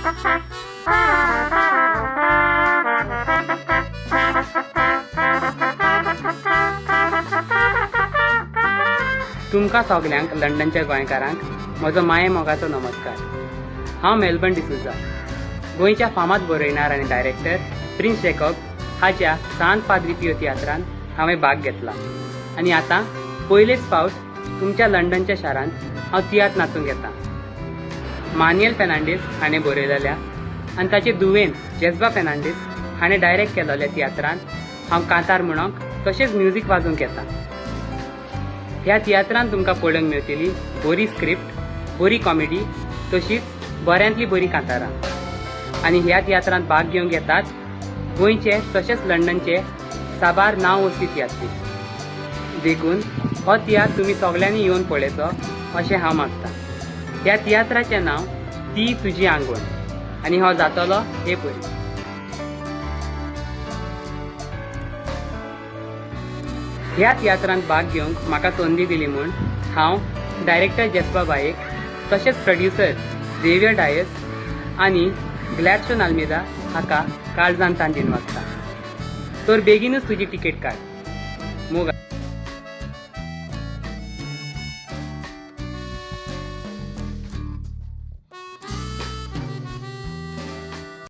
तुमकां सगल्यांक लंडनच्या गोंयकारांक म्हजो माये मोगाचो नमस्कार. हांव मेलबर्न डिसोजा, गोंयच्या फामाद बरयणार आनी डायरेक्टर प्रिन्स जेकॉब हाच्या सांत पाद्री पियो तियात्रांत हांवें भाग घेतला आनी आतां पयलेच फावट तुमच्या लंडनच्या शारांत हांव तियात्र नाचूंक येता. मानुएल फेर्नांडीस हाणें बरयलेल्या आनी ताचे धुवेन जेज्बा फेर्नांडीस हाणें डायरेक्ट केल्ल्या तियात्रांत हांव कांतार म्हणूंक तशेंच म्युजीक वाजोवंक येता. ह्या तियात्रांत तुमकां पळोवंक मेळटली बरी स्क्रिप्ट, बरी कॉमेडी, तशीच बऱ्यांतली बरी कांतारां. आनी ह्या तियात्रांत भाग घेवंक येतात गोंयचे तशेंच लंडनचे साबार नांव वचपी तियात्रीस्त. देखून हो तियात्र तुमी सगल्यांनी येवन पळयचो अशें हांव मागतां. ह्या तियात्राचें नांव ती तुजी आंगवण आनी हो जातलो हे परी. ह्या तियात्रांत भाग घेवंक म्हाका संदी दिली म्हूण हांव डायरेक्टर जेस्पा बायक, तशेंच प्रोड्युसर झेवियर डायस आनी ग्लॅडस्टोन आल्मेदा हाका काळजान तान दिनवासता. तर बेगीनूच तुजी तिकेट काड. मोग.